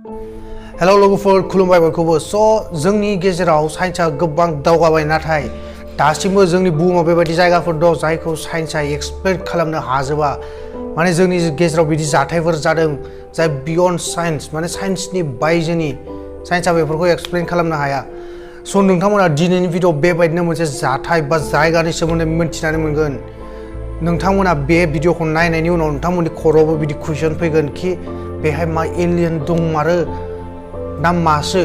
hello लोगोफोर खुलुमबाय बयखौबो जोंनि गेजेराव साइन्सआ गोबां दावगाबाय नाथाय दासिमबो जोंनि बुहुमाव बेबायदि जायगाफोर दं जायखौ साइन्सआ एक्सप्लेन खालामनो हाजोबा माने जोंनि गेजेराव बिदि जाथायफोर जादों जाय बियन्ड साइन्स माने साइन्सनि बायजोनि साइन्सआ बेफोरखौ एक्सप्लेन खालामनो हाया नोंथांमोना दिनैनि भिडिअ बेबायदिनो मोनसे जाथाय बा जायगानि सोमोन्दै मिन्थिनानै मोनगोन नोंथांमोना बे भिडिअखौ नायनायनि उनाव नोंथांमोननि खर'आवबो बिदि कुइसन फैगोन कि बेहाय मा एलियन दंमारो ना मासो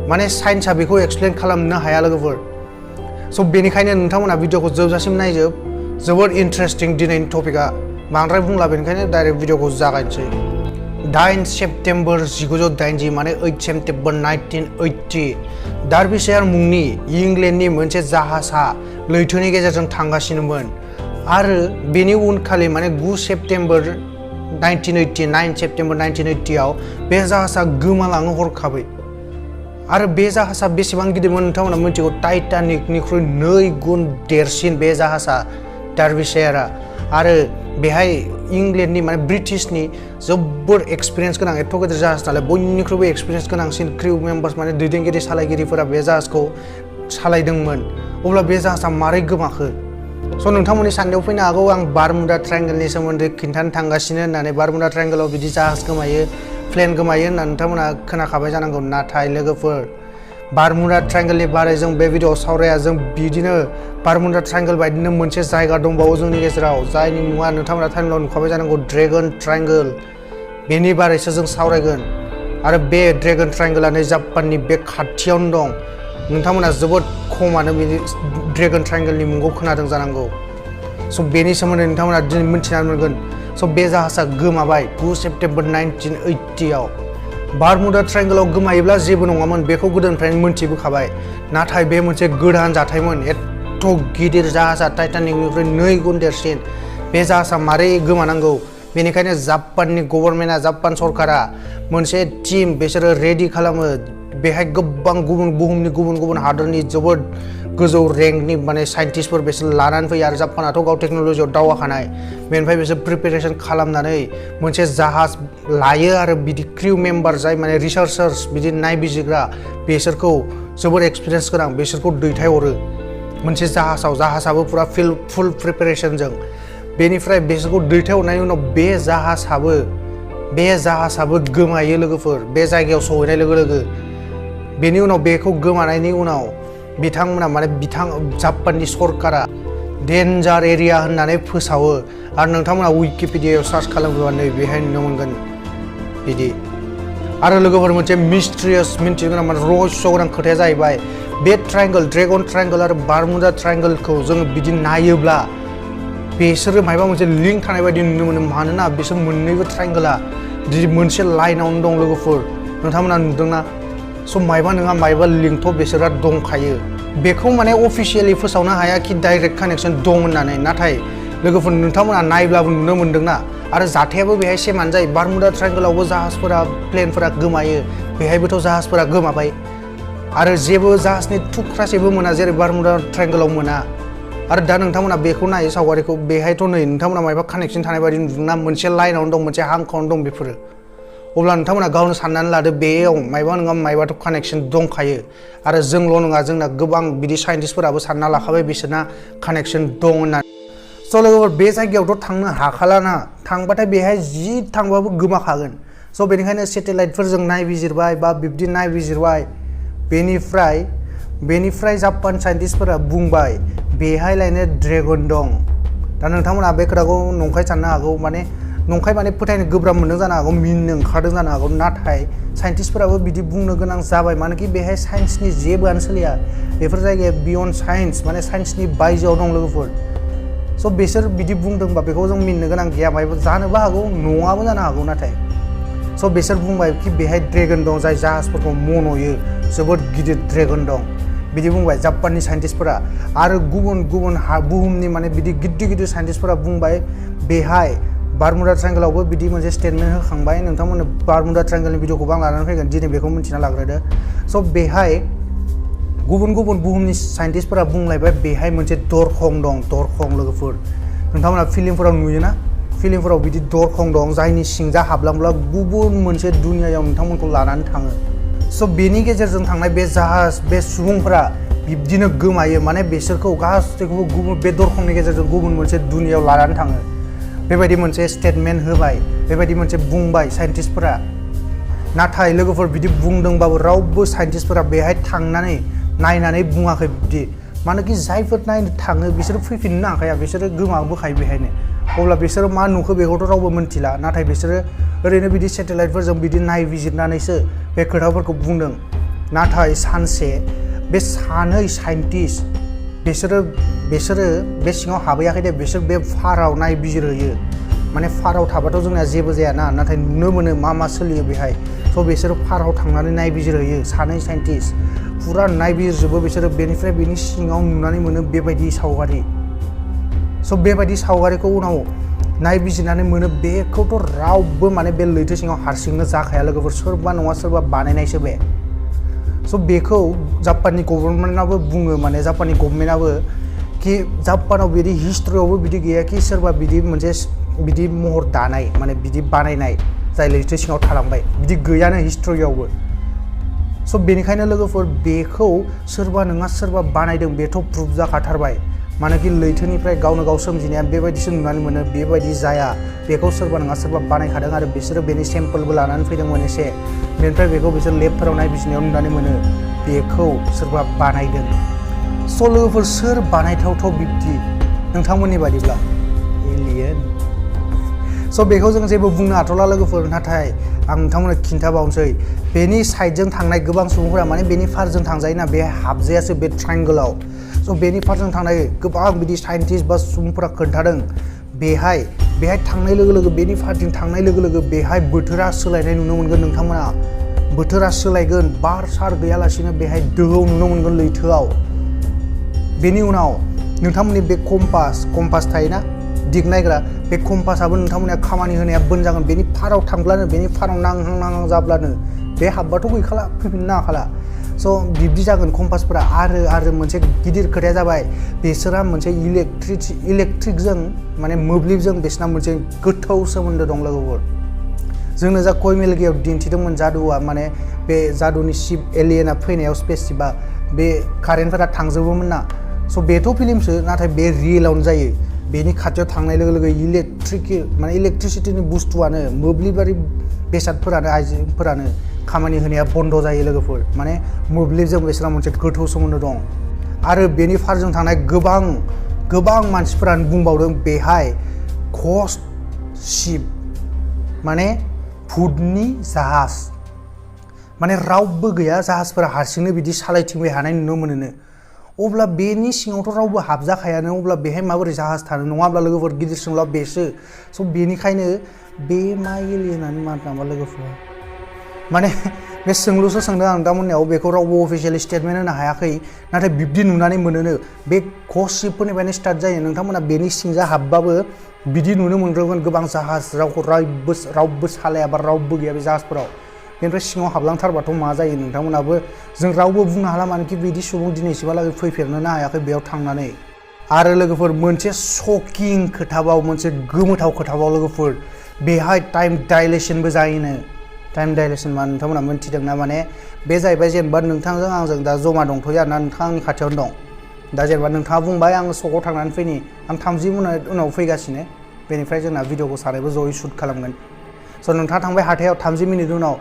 माने साइन्सआ बेखौ एक्सप्लेन खालामनो हाया लोगोफोर बेनिखायनो नोंथांमोना भिडिअखौ जोबजासिम नायजोब जोबोद इन्टारेस्टिं दिनैनि टपिकआ बांद्राय बुंला बेनिखायनो डाइरेक्ट भिडिअखौ जागायनोसै 8 सेप्टेम्बर 1980 माने 8 सेप्टेम्बर 1980 डार्बिशायार मुंनि इंलेन्डनि मोनसे जाहाजआ लैथोनि गेजेरजों थांगासिनोमोन आरो बेनि उनखालि माने 9 सेप्टेम्बर 1980 आव बे जाहाजआ गोमालाङो हरखाबै आरो बे जाहाजआ बेसेबां गिदिरमोन नोंथांमोना मिथिगौ टाइटानिकनिख्रुइ 2 गुन देरसिन बे जाहाजआ डार्बिशायारआ आरो बेहाय इंलेन्डनि माने ब्रिटिशनि जोबोर एक्सपिरियेन्स गोनां एथ' गिदिर जाहाज नालाय बयनिख्रुइबो एक्सपिरियेन्स गोनांसिन क्रिउ मेम्बार्स माने दैदेनगिरि सालायगिरिफोरा बे जाहाजखौ सालायदोंमोन अब्ला बे जाहाजआ मारै गोमाखो नोंथांमोननि साननायाव फैनो हागौ आं बारमुडा ट्रायंगलनि सोमोन्दै खिन्थानो थांगासिनो होननानै बारमुडा ट्रायंगलाव बिदि जाहाज गोमायो प्लेन गोमायो होननानै नोंथांमोना खोनाखाबाय जानांगौ नाथाय लोगोफोर बारमुडा ट्रायंगलनि बारै जों बे भिडिअआव सावराया जों बिदिनो बारमुडा ट्रायंगल बायदिनो मोनसे जायगा दंबावो जोंनि गेजेराव जायनि मुङा नोंथांमोना टाइमलाइनाव नुखाबाय जानांगौ ड्रेगन ट्रायंगल बेनि बारैसो जों सावरायगोन आरो बे ड्रेगन ट्रायंगलानो जापाननि बे खाथियावनो दं नोंथांमोना जोबोद खमानो बेनि ड्रेगन ट्रायंगलनि मुंखौ खोनादों जानांगौ बेनि सोमोन्दै नोंथांमोना दिनै मिन्थिनानै मोनगोन बे जाहाजआ गोमाबाय 9 सेप्टेम्बर 1980 आव बारमुडा ट्रायंगलाव गोमायोब्ला जेबो नङामोन बेखौ गोदोनिफ्रायनो मोनथिबोखाबाय नाथाय बे मोनसे गोदान जाथायमोन एथ' गिदिर जाहाजआ टाइटानिकनिख्रुइ 2 गुन देरसिन बे जाहाजआ मारै गोमानांगौ बेनिखायनो जापाननि गभर्नमेन्टआ जापान सरकारा मोनसे टीम बिसोरो रेडि खालामो बेहाय गोबां बुहुमनि गुबुन हादरनि जोबोद गोजौ रेंकनि माने साइन्टिस्टफोर बिसोर लानानै फैयो आरो जापानाथ' गाव टेक्न'लजियाव दावगाखानाय बेनिफ्राय बिसोर प्रिपेरेसन खालामनानै मोनसे जाहाज लायो आरो बिदि क्रिउ मेम्बार जाय माने रिसार्चार्स बिदि नायबिजिरग्रा बिसोरखौ जोबोद एक्सपिरियेन्स गोनां बिसोरखौ दैथायहरो मोनसे जाहाजाबो पुरा फुल प्रिपेरेसनजों बेनिफ्राय बिसोरखौ दैथायहरनायनि उनाव बे जाहाजाबो गोमायो लोगोफोर बे जायगायाव सहैनाय लोगो लोगो बेनि उनाव बेखौ गोमानायनि उनाव बिथांमोना जापाननि सरकारा डेन्जार एरिया होननानै फोसावो आरो नोंथांमोना विकिपिडियायाव सार्च खालामोबा नै बेहाय नुनो मोनगोन बिदि आरो लोगोफोर मोनसे मिस्ट्रियास मिन्थिनो गोनां माने रहस्य गोनां खोथाया जाहैबाय बे ट्रायंगल ड्रेगन ट्रायंगल आरो बारमुडा ट्रायंगलखौ जोङो बिदि नायोब्ला बिसोरो मायबा मोनसे लिंक थानाय बायदि नुनो मोनो मानोना बिसोर मोननैबो ट्रायंगला मोनसे लाइनावनो दं लोगोफोर नोंथांमोना नुदोंना मायबा नङा मायबा लिंकथ' बिसोरा दंखायो बेखौ माने अफिसियेलि फोसावनो हाया कि डाइरेक्ट कानेक्सन दं होननानै नाथाय लोगोफोर नोंथांमोना नायब्लाबो नुनो मोनदोंना आरो जाथायाबो बेहाय सेमानो जायो बारमुडा ट्रायंगलावबो जाहाजफोरा प्लेनफोरा गोमायो बेहायबोथ' जाहाजफोरा गोमाबाय आरो जेबो जाहाजनि थुख्रासेबो मोना जेरै बारमुडा ट्रायंगलाव मोना आरो दा नोंथांमोना बेखौ नायो सावगारिखौ बेहायथ' नै नोंथांमोना मायबा कानेक्सन थानाय बायदि नुदोंना मोनसे लाइनावनो दं मोनसे हांखोआवनो दं बेफोरो अब्ला नोंथांमोना गावनो साननानै लादो बेयाव मायबा नङा मायबाथ' कानेक्सन दंखायो आरो जोंल' नङा जोंना गोबां बिदि साइन्टिस्टफोराबो सानना लाखाबाय बिसोरना कानेक्सन दं होननानै लोगोफोर बे जायगायावथ' थांनो हाखालाना थांबाथाय बेहाय जि थांबाबो गोमाखागोन बेनिखायनो सेटेलाइटफोरजों नायबिजिरबाय बा बिब्दि नायबिजिरबाय बेनिफ्राय जापान साइन्टिस्टफोरा बुंबाय बेहाय लायनो ड्रेगन दं दा नोंथांमोना बे खोथाखौ नंखाय साननो हागौ नंखाय माने फोथायनो गोब्राब मोनदों जानो हागौ मिनिनो ओंखारदों जानो हागौ नाथाय साइन्टिस्टफोराबो बिदि बुंनो गोनां जाबाय मानोकि बेहाय साइन्सनि जेबोआनो सोलिया बेफोर जायगाया बियन्ड साइन्स माने साइन्सनि बायजोआव दं लोगोफोर बिसोर बिदि बुंदोंबा बेखौ जों मिनिनो गोनां गैया मायबा जानोबो हागौ नङाबो जानो हागौ नाथाय बिसोर बुंबाय कि बेहाय ड्रेगन दं जाय जाहाजफोरखौ मन'यो जोबोद गिदिर ड्रेगन दं बिदि बुंबाय जापाननि साइन्टिस्टफोरा आरो गुबुन बुहुमनि माने बिदि गिदिर साइन्टिस्टफोरा बुंबाय बेहाय बारमुडा ट्रायंगलावबो बिदि मोनसे स्टेटमेन्ट होखांबाय नोंथांमोननो बारमुडा ट्रायंगलनि भिडिअखौबो आं लानानै फैगोन दिनै बेखौ मिन्थिना लाग्रोदो बेहाय गुबुन बुहुमनि साइन्टिस्टफोरा बुंलायबाय बेहाय मोनसे दरखं दं दरखं लोगोफोर नोंथांमोना फिल्मफोराव नुयोना फिल्मफोराव बिदि दरखं दं जायनि सिंजा हाबलांब्ला गुबुन मोनसे दुनियायाव नोंथांमोनखौ लानानै थाङो स' बेनि गेजेरजों थांनाय बे जाहाज बे सुबुंफोरा बिब्दिनो गोमायो माने बिसोरखौ गासैखौबो गुबुन बे दरखंनि गेजेरजों गुबुन मोनसे दुनियायाव लानानै थाङो बेबायदि मोनसे स्टेटमेन्ट होबाय बेबायदि मोनसे बुंबाय साइन्टिस्टफोरा नाथाय लोगोफोर बिदि बुंदोंबाबो रावबो साइन्टिस्टफोरा बेहाय थांनानै नायनानै बुङाखै बिदि मानोकि जायफोर नायनो थाङो बिसोरो फैफिननो हाखाया बिसोरो गोमाबोखायो बेहायनो अब्ला बिसोरो मा नुखो बेखौथ' रावबो मिन्थिला नाथाय बिसोरो ओरैनो बिदि सेटेलाइटफोरजों बिदि नायबिजिरनानैसो बे खोथाफोरखौ बुंदों नाथाय सानसे बे सानै साइन्टिस्ट बिसोरो बे सिङाव हाबहैयाखै दे बिसोर बे फाराव नायबिजिरहैयो माने फाराव थाबाथ' जोंना जेबो जायाना नाथाय नुनो मोनो मा सोलियो बेहाय स' बिसोरो फाराव थांनानै नायबिजिरहैयो सानै साइन्टिस्ट फुरा नायबिजिरजोबो बिसोरो बेनिफ्राय बेनि सिङाव नुनानै मोनो बेबायदि सावगारि स' बेबायदि सावगारिखौ उनाव नायबिजिरनानै मोनो बेखौथ' रावबो माने बे लैथो सिङाव हारसिंनो जाखाया लोगोफोर सोरबा नङा सोरबा बानायनायसो बे स' बेखौ जापाननि गभर्नमेन्टआबो बुङो माने जापाननि गभर्नमेन्टआबो कि जापानाव बिदि हिस्ट्रियावबो बिदि गैया कि सोरबा बिदि मोनसे बिदि महर दानाय माने बिदि बानायनाय जाय लैथो सिङाव थालांबाय बिदि गैयानो हिस्ट्रियावबो स' बेनिखायनो लोगोफोर बेखौ सोरबा नङा सोरबा बानायदों बेथ' प्रुफ जाखाथारबाय मानोकि लैथोनिफ्राय गावनो गाव सोमजिनाया बेबायदिसो नुनानै मोनो बेबायदि जाया बेखौ सोरबा नङा सोरबा बानायखादों आरो बिसोरो बेनि सेम्पोलबो लानानै फैदोंमोन एसे बेनिफ्राय बेखौ बिसोर लेबफोराव नायबिजिरनायाव नुनानै मोनो बेखौ सोरबा बानायदों स' लोगोफोर सोर बानायथावथाव बिब्दि नोंथांमोननि बादिब्ला एलियन स' बेखौ जों जेबो बुंनो हाथ'ला लोगोफोर नाथाय आं नोंथांमोननो खिन्थाबावनोसै बेनि साइडजों थांनाय गोबां सुबुंफोरा माने बेनि फारजों थांजायोना बे हाबजायासो बे ट्रायंगोलाव स' बेनि फारजों थांनाय गोबां बिदि साइन्टिस्ट बा सुबुंफोरा खोन्थादों बेहाय थांनाय लोगो लोगो बेनि फारजों थांनाय लोगो लोगो बेहाय बोथोरा सोलायनाय नुनो मोनगोन नोंथांमोना बोथोरा सोलायगोन बार सार गैयालासिनो बेहाय दोहौ नुनो मोनगोन लैथोआव बेनि उनाव नोंथांमोननि बे कम्पास थायोना दिग नायग्रा बे कम्पासाबो नोंथांमोनहा खामानि होनाया बन्द जागोन बेनि फाराव थांब्लानो बेनि फाराव नांहां जाब्लानो बे हाबबाथ' गैखाला फैफिननो हाखाला स' बिब्दि जागोन कम्पासफोरा आरो मोनसे गिदिर खोथाया जाबाय बिसोरहा मोनसे इलेक्ट्रिकजों माने मोब्लिबजों बिसोरना मोनसे गोथौ सोमोन्दो दं लोगोफोर जोंनो जा कयमेलगियाव दिन्थिदोंमोन जादुआ माने बे जादुनि शिप एलियना फैनायाव स्पेस शिपआ बे कारेन्टफोरा थांजोबोमोन ना स' बेथ' फिल्मसो नाथाय बे रियेलावनो जायो बेनि खाथियाव थांनाय लोगो लोगो इलेक्ट्रिसिटिनि बुस्थुआनो मोब्लिबारि बेसादफोरानो आइजेंफोरानो खामानि होनाया बन्द जायो लोगोफोर माने मोब्लिबजों बिसोरहा मोनसे गोथौ सोमोन्दो दं आरो बेनि फारजों थानाय गोबां मानसिफोरानो बुंबावदों बेहाय घस्ट शिप माने भुतनि जाहाज माने रावबो गैया जाहाजफोरा हारसिंनो बिदि सालायथिंबाय हानाय नुनो मोनोनो अब्ला बेनि सिङावथ' रावबो हाबजाखायानो अब्ला बेहाय माबोरै जाहाज थानो नङाब्ला लोगोफोर गिदिर सोंब्ला बेसो स' बेनिखायनो बे मा एलियनानो मा नामा लोगोफोर माने बे सोंलुसो सोंदों आं नोंथांमोननियाव बेखौ रावबो अफिसियेलि स्टेटमेन्ट होनो हायाखै नाथाय बिब्दि नुनानै मोनोनो बे घस्ट शिपफोरनिफ्रायनो स्टार्ट जायो नोंथांमोना बेनि सिंजा हाबबाबो बिदि नुनो मोनग्रोगोन गोबां जाहाज रावबो सालाया बा रावबो गैया बे जाहाजफोराव बेनिफ्राय सिङाव हाबलांथारबाथ' मा जायो नोंथांमोनाबो जों रावबो बुंनो हाला मानोखि बिदि सुबुं दिनैसिमहालागै फैफेरनोनो हायाखै बेयाव थांनानै आरो लोगोफोर मोनसे शकिं खोथाबाव मोनसे गोमोथाव खोथाबाव लोगोफोर बेहाय टाइम डाइलेसनबो जायोनो टाइम डाइलेसन मा नोंथांमोना मिन्थिदोंना माने बे जाहैबाय जेनेबा नोंथांजों आंजों दा जमा दंथ'यो आरोना नोंथाङा आंनि खाथियावनो दं दा जेनेबा नोंथाङा बुंबाय आं सकआव थांनानै फैनि आं 30 मिनिट उनाव फैगासिनो बेनिफ्राय जोंना भिडिअखौ सानैबो जयै शुट खालामगोन स' नोंथाङा थांबाय हाथायाव 30 मिनिट उनाव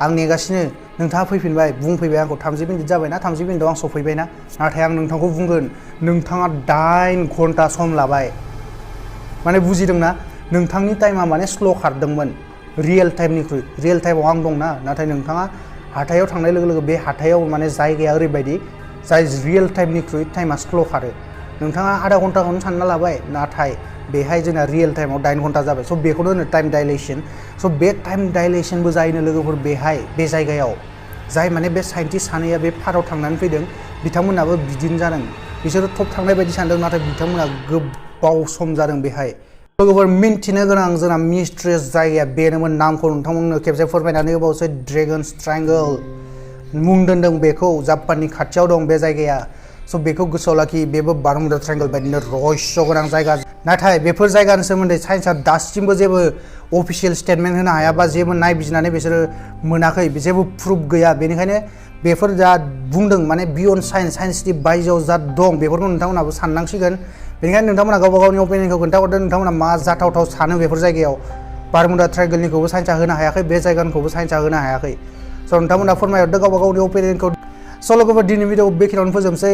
आं नेगासिनो नोंथाङा फैफिनबाय बुंफैबाय आंखौ 30 मिनिट जाबायना 30 मिनिटआव आं सफैबायना नाथाय आं नोंथांखौ बुंगोन नोंथाङा 8 घन्टा सम लाबाय माने बुजिदोंना नोंथांनि टाइमा माने स्ल' खारदोंमोन रियेल टाइमनिख्रुइ रियेल टाइमाव आं दंना नाथाय नोंथाङा हाथायाव थांनाय लोगो लोगो बे हाथायाव माने जायगाया ओरैबायदि जाय रियेल टाइमनिख्रुइ टाइमा स्ल' खारो नोंथाङा आधा घन्टाखौनो सानना लाबाय नाथाय बेहाय जोंना रियेल टाइमाव 8 घन्टा जाबाय स' बेखौनो होनो टाइम डाइलेसन स' बे टाइम डाइलेसनबो जायोनो लोगोफोर बेहाय बे जायगायाव जाय माने बे साइन्टिस्ट सानैया बे फाराव थांनानै फैदों बिथांमोनाबो बिदिनो जादों बिसोरो थब थांनाय बायदि सानदों नाथाय बिथांमोना गोबाव सम जादों बेहाय लोगोफोर मिन्थिनो गोनां जोंना मिस्ट्रियास जायगाया बेनोमोन नामखौ नोंथांमोननो खेबसे फोरमायनानै होबावसै ड्रेगन्स ट्रायंगल मुं दोनदों बेखौ जापाननि खाथियाव दं बे जायगाया स' बेखौ गोसोआव लाखि बेबो बारमुडा ट्रायंगल बायदिनो रहस्य गोनां जायगा नाथाय बेफोर जायगानि सोमोन्दै साइन्सआ दासिमबो जेबो अफिसियेल स्टेटमेन्ट होनो हाया बा जेबो नायबिजिरनानै बिसोरो मोनाखै जेबो प्रुफ गैया बेनिखायनो बेफोर जा बुंदों माने बियन्ड साइन्सनि बायजोआव जा दं बेफोरखौ नोंथांमोनाबो साननांसिगोन बेनिखायनो नोंथांमोना गावबा गावनि अपिनियनखौ खोन्थाहरदो नोंथांमोना मा जाथावथाव सानो बेफोर जायगायाव बारमुडा ट्रायंगोलनिखौबो साइन्सआ होनो हायाखै बे जायगानिखौबो साइन्सआ होनो हायाखै स' नोंथांमोना फोरमायहरदो गावबा गावनि अपिनियनखौ स' लोगोफोर दिनैनि भिडिअखौ बेखिनियावनो फोजोबसै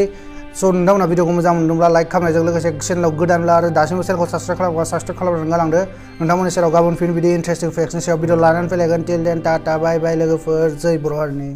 स' नोंथांमोना भिडिअखौ मोजां मोनदोंब्ला लाइक खालामनायजों लोगोसे चेनेलाव गोदानब्ला आरो दासिमबो चेनेलखौ साबस्क्राइब खालामनानै गालांदो नोंथांमोननि सेराव गाबोन फिन बिदि इन्टारेस्टिं फेक्सनि सायाव भिडिअ लानानै फैलायगोन टिल देन टाटा बाय बाय लोगोफोर जय बर' हारिनि